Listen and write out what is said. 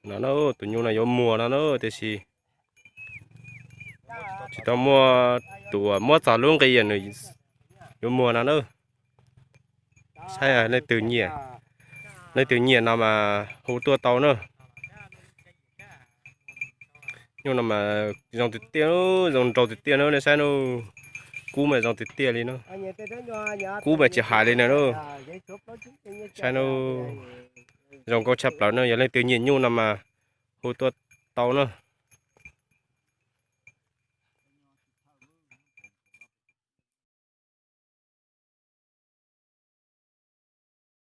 No na, tus nyuj no yuav muag no na, tiam sis tsis tau muaj tus uas muab txog lub nqi nws yuav muag no na. Saib leej twg nyiam, leej twg nyiam no mas hu tuaj tau na. Nyuj no mas zoo tiag tiag, zoo nraug tiag tiag na, nej saib na. Kub mas zoo tiag tiag li na. Kub mas tsis hais li na. Saib na, zoo nkauj tshaj plaws na. Yog leej twg nyiam nyuj no mas hu tuaj tau na.